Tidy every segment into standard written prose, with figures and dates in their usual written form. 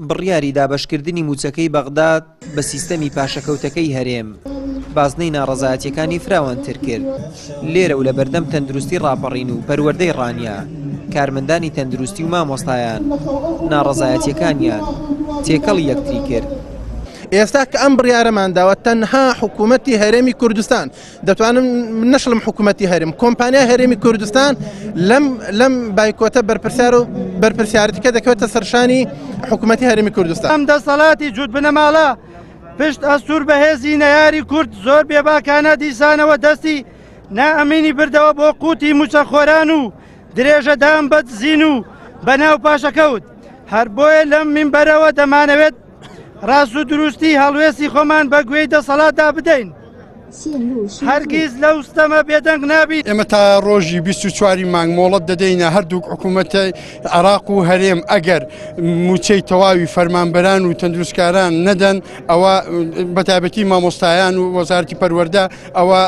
بڕیاری دابەشکردنی مووچەکەی بەغداد بە سیستەمی پاشەکەوتەکەی هەرێم، بازنەی ناڕەزایەتییەکانی فراوانتر کرد. لێرە و لەبەردەم تەندروستی ڕاپەڕین و پەروەردەی ڕانیە، کارمەندانی تەندروستی و مامۆستایان ناڕەزایەتییەکانیان تێکەڵی یەکتری کرد. ئێستا کە ئەم بڕیارەمان داوە تەنها حکوومەتی هەرێمی کوردستان دەتوانم نەشڵم حکوومەتی هەرێم کۆمپانیای هەرێمی کوردستان لەم لەم بایکۆتە بەرپرسیار و بەرپرسیارەتەکە دەکەوێتە سەرشانی حکوومەتی هەرێمی کوردستان. ئەم دەسەڵاتی جووت بنەماڵە پشت ئەستوور بە هێزی نەیاری کورد زۆر بێباکانە دیسانەوە دەستی نائەمینی بردەوە بۆ قوتی مووچەخۆران و درێژەدان بە دزین و بەناو پاشەکەوت هەر بۆیە لەم مینبەرەوە دەمانەوێت ڕاست و دروستی هەڵوێستی خۆمان بە گوێی دەسەڵاتدا بدەین. هەرگیز لەو ستەمە بێدەنگ نابین. ئێمە تا ڕۆژی 24 مانگ مۆڵەت دەدەینە هەردووک حکوومەتە عێراق و هەرێم ئەگەر مووچەی تەواوی فەرمانبەران و تەندروستکاران نەدەن ئەوە بەتایبەتی مامۆستایان و وەزارەتی پەروەردە ئەوە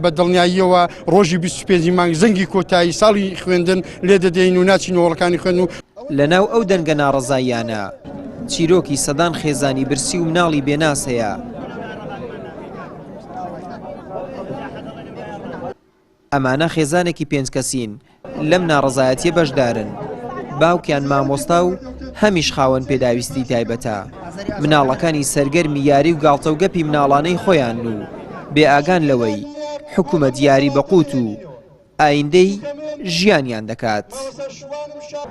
بە دڵنیاییەوە ڕۆژی 25 مانگ زەنگی کۆتایی ساڵی خوێندن لێ دەدەین و ناچین هۆڵەکانی خوێندن و لەناو ئەو دەنگە ناڕەزاییانە چیرۆکی سەدان خێزانی برسی و مناڵی بێناز هەیە. ئەمانە خێزانێکی پێنج کەسین لەم ناڕەزایەتیە بەشدارن، باوکیان مامۆستا و هەمیش خاوەن پێداویستی تایبەتە، مناڵەکانی سەرگەرمی یاری و گاڵتەوگەپی مناڵانەی خۆیانن و بێئاگان لەوەی حکومەت یاری بە قوت و ئایندەی ژیانیان دەکات.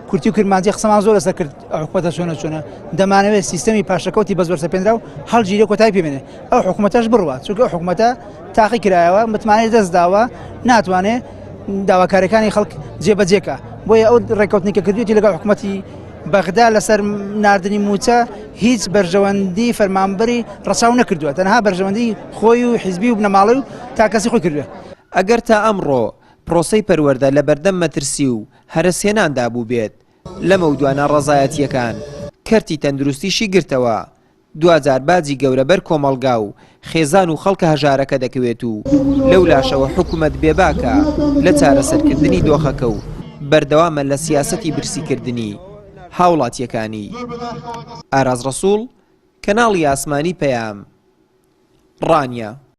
کورتی و کرمانجی قسەمان زۆر لەسەر کرد ئەو حکومەتە چۆنە چۆنە دەمانەوێت سیستەمی پاشەکەوتی بە زۆر سەپێنراو هەڵگیرێ کۆتایی پێ بێنێ ئەو حکومەتەش بڕوات چونکە ئەو حکومەتە تاقی کرایەوە متمانەی دەست داوە ناتوانێ داواکاریەکانی خەڵک جێبەجێکە بۆیە ئەو ڕێککەوتنی کە کردوێتی لەگەڵ حکومەتی بەغدا لەسەر ناردنی موچە هیچ بەرژەوەندی فەرمانبەری ڕەچاو نەکردووە تەنها بەرژەوەندی خۆی و حیزبی و بنەماڵەی و تاکەسی خۆی کردووە. ئەگەر تا ئەمڕۆ پرۆسەی پەروەردە لەبەردەم مەترسی و هەرەسهێناندا بووبێت، لەمەودوا ناڕەزایەتییەکان کەرتی تەندروستیشی گرتەوە، دواجار باجی گەورە بەر کۆمەڵگا و خێزان و خەڵکە هەژارەکە دەکەوێت و لەولاشەوە حکومەت بێباکە لە چارەسەرکردنی دۆخەکە و بەردەوامە لە سیاسەتی برسیکردنی هاوڵاتییەکانی. ئاراز ڕەسوڵ، کەناڵی ئاسمانی پەیام، ڕانیە.